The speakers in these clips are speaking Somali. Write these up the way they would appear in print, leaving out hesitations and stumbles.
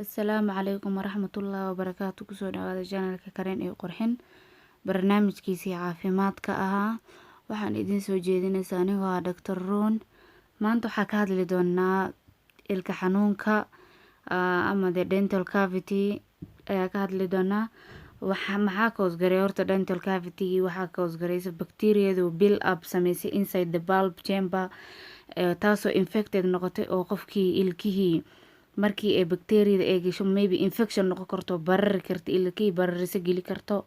Asalaamu calaykum waraxmatullaahi wabarakaatu. Kusoo dhawaada channelka Karen iyo Qurxin, barnaamijkiisii caafimaadka ahaa. Waxaan idiin soo jeedinaysaa anigoo ah Dr. Ruun. Maanta waxaa ka hadli doonaa ilka xanuunka ama the dental cavity ayaa ka hadli doonaa. Waxa maxaa cause gareey horta dental cavity? Waxaa cause gareysa bacteriadu build up sameysay inside the pulp chamber, taasoo infected noqotay, oo qofkii ilkihii markii ay bacteriada ay gasho, maybe infection noqon karto, barari karto, ilkihii barariso geli karto.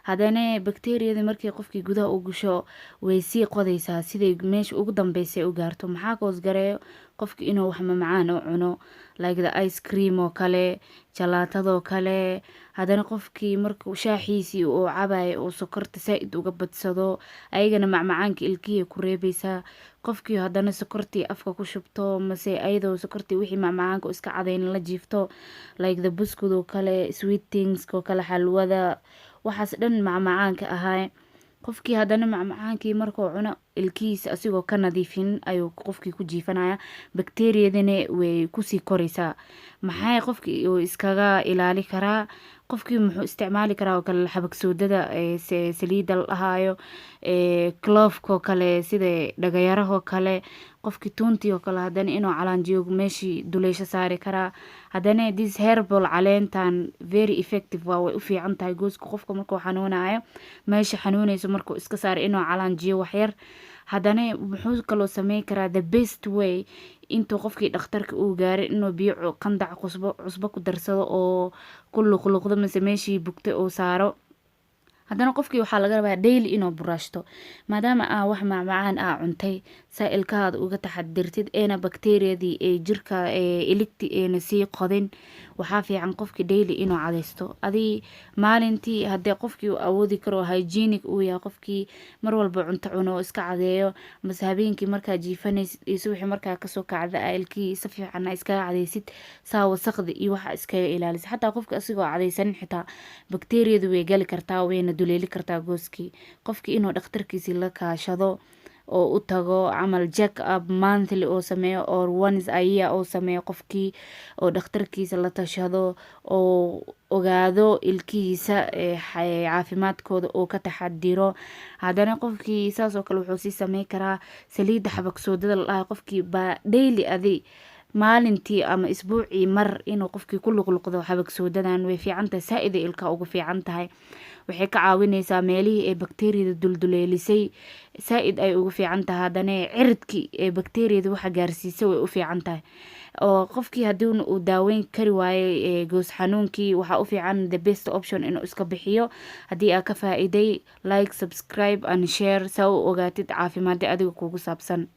Haddana bacteriada markii qofkii gudaha u gasho, way sii qodaysaa siday meesha ugu dambeysay u gaarto. Maxaa cause gareeyo? Qofki inuu wax mamacaan u cuno, like the ice cream oo kale, jalaatadoo kale. Haddana qofkii markuu shaaxiisii uu cabayo, uu sokorta saa-id uga badsado, ayagana macmacaanka ilkihii ku reebeysaa. Qofkii haddana sokortii afka ku shubto, mase ayadoo sokortii wixii macmacaanka iska cadayn la jiifto, like the buskud oo kale, sweet things oo kale, xalwada, waxaas dhan macmacaanka ahaa. Qofkii haddana macmacaankii markuu cuno, ilkihiisa asigoo ka nadiifin ayuu qofkii ku jiifanaya, bacteriadana way kusii koreysaa. Maxay qofkii uu iskaga ilaali karaa? Qofkii muxuu isticmaali karaa oo kale? Xabagsoodada, saliidda la dhahaayo, cloveka oo kale, sida dhagayarahoo kale. Qofkii tuuntii oo kale haddana inuu calaanjiyo, meeshii duleysho saari karaa. Haddana this herbal caleentan very effective waa, way u fiican tahay gooska. Qofka markuu xanuunayo, meesha xanuunayso markuu iska saaro, inuu calaanjiyo waxyar. Haddana muxuu kaloo sameyn karaa? The best way, intuu qofkii dhakhtarka uu gaaray, inuu biyo qandac cusbo cusbo ku darsado oo ku luqluqdo, mise meeshii bugtay uu saaro. Haddana qofkii waxaa laga rabaa daily inuu buraashto, maadaama aa wax macmacaan aa cuntay, saa ilkahaada uga taxadirtid eena bakteeriyadii ee jirka iligti eena sii qodin. Waxaa fiican qofkii daily inuu cadaysto. Adii maalintii haddii qofkii uu awoodi karo, hygienic uu yahay, qofkii mar walba cunto cuno oo iska cadeeyo, mase habeenkii markaa jiifanaysid iyo subaxii markaa kasoo kacda, aa ilkihii si fiican aa iskaga cadaysid, saa wasaqda iyo waxa iskaga ilaalisa. Xataa qofka asigoo cadaysanin, xitaa bakteeriyadu way gali kartaa, wayna duleeli kartaa gooskii. Qofkii inuu dhakhtarkiisii la kaashado oo u tago camal check up monthly oo sameeyo, or once a year oo sameeyo, qofkii oo dhakhtarkiisa la tashado oo ogaado ilkihiisa caafimaadkooda oo ka taxadiro. Haddana qofkii saas oo kale wuxuu sii sameyn karaa saliidda xabagsoodada la dhahay. Qofkii baa daily, adi maalintii ama isbuucii mar, inuu qofkii ku luqluqdo xabagsoodadan way fiican tahay, saa-iday ilkaha ugu fiican tahay. Waxay ka caawineysaa meelihii ee bakteeriyada dulduleelisay, saa-id ay ugu fiican tahay. Haddana ciridkii ee bakteeriyada waxa gaarsiisay way u fiican tahay. Oo qofkii haddii uu daaweyn kari waayey goos xanuunkii, waxaa u fiican the best option inuu iska bixiyo. Haddii aa ka faa-iiday, like, subscribe and share, saa u ogaatid caafimaadda adiga kugu saabsan.